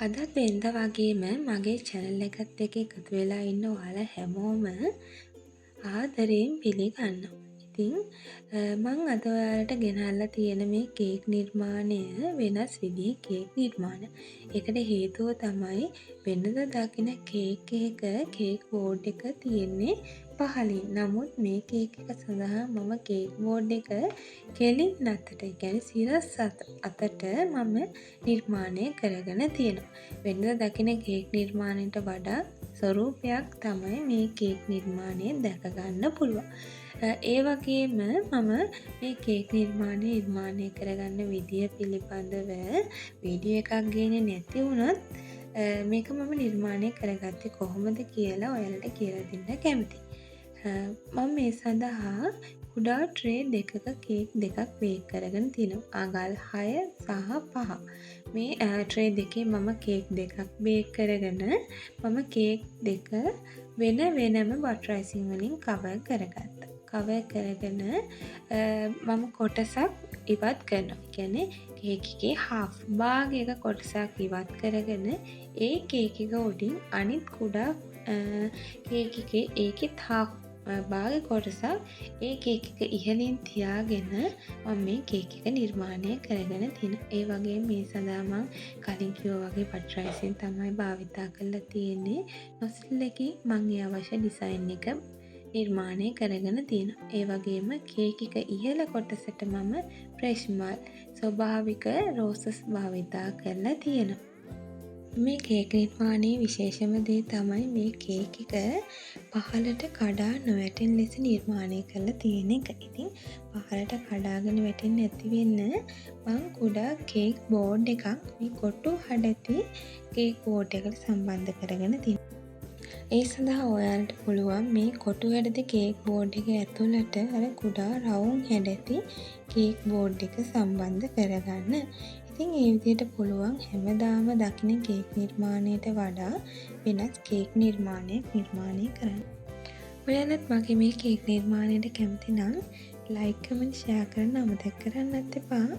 අදත් වෙනදා වගේම මගේ චැනල් එකත් එක්ක එකතු වෙලා ඉන්න ඔයාලා හැමෝම ආදරයෙන් පිළිගන්නවා. ඉතින් මං අද ඔයාලට ගෙනල්ලා තියෙන මේ කේක් නිර්මාණය වෙනස් විදිහේ කේක් නිර්මාණ. ඒකට හේතුව තමයි වෙනද දකින කේක් එකක කේක් බෝඩ් එක තියෙන්නේ පහළින්. නමුත් මේ කේක් එක සඳහා මම කේක් බෝඩ් එක කෙලින් අතට, ඒ කියන්නේ සිරස් අතට මම නිර්මාණය කරගෙන තියෙනවා. වෙනද දකින කේක් නිර්මාණයට වඩා ස්වරූපයක් තමයි මේ කේක් නිර්මාණය දැක ගන්න පුළුවන්. ඒ වගේම මම මේ කේක් නිර්මාණය නිර්මාණය කරගන්න විදිය පිළිබඳව වීඩියෝ එකක් ගේන්නේ නැති වුණත් මේක මම නිර්මාණය කරගත්තේ කොහොමද කියලා ඔයාලට කියලා දෙන්න කැමතියි. මම මේ සඳහා කුඩා ට්‍රේ දෙකක කේක් දෙකක් බේක් කරගෙන තිනවා. අඟල් 6 සහ 5. මේ ට්‍රේ දෙකේ මම කේක් දෙකක් බේක් කරගෙන මම කේක් දෙක වෙන වෙනම බටර් අයිසිං වලින් කවර් කරගත්තා. කවර් කරගෙන මම කොටසක් ඉවත් කරනවා. ඒ කියන්නේ කේක් එකේ හාෆ් භාගයක කොටසක් ඉවත් කරගෙන ඒ කේක් එක උඩින් අනිත් කුඩා කේක් එකේ ඒකෙත් හාෆ් භාග කොටසක් ඒ කේක් එක ඉහළින් තියාගෙන මම මේ කේක් එක නිර්මාණය කරගෙන තියෙනවා. ඒ වගේම මේ සඳහා මං කලින් කිව්වා වගේ බටර් අයිසිං තමයි භාවිතා කරලා තියෙන්නේ. නොසිල් එකකින් මං ඒ අවශ්‍ය ඩිසයින් එක නිර්මාණය කරගෙන තියෙනවා. ඒ වගේම කේක් එක ඉහළ කොටසට මම ෆ්‍රෙෂ් මල් ස්වභාවික රෝසස් භාවිතා කරලා තියෙනවා. මේ කේක් නිර්මාණයේ විශේෂම දේ තමයි මේ කේක් එක පහළට කඩා නොවැටෙන ලෙස නිර්මාණය කරලා තියෙන එක. ඉතින් පහළට කඩාගෙන වැටෙන්නේ නැති වෙන්න මං කුඩා කේක් බෝඩ් එකක් මේ කොටු හඩැති කේක් බෝඩ් එකට සම්බන්ධ කරගෙන තියෙනවා. ඒ සඳහා ඔයාලට පුළුවන් මේ කොටු හැඩැති කේක් බෝඩ් එක ඇතුළට අර කුඩා රවුම් හැඩැති කේක් බෝඩ් එක සම්බන්ධ කරගන්න. ඉතින් ඒ විදිහට පුළුවන් හැමදාම දකින කේක් නිර්මාණයට වඩා වෙනස් කේක් නිර්මාණයක් නිර්මාණය කරන්න. ඔයාලත් මගේ මේ කේක් නිර්මාණයට කැමති නම් ලයික්, කමෙන්ට්, ෂෙයා කරන්න අමතක කරන්නත් එපා.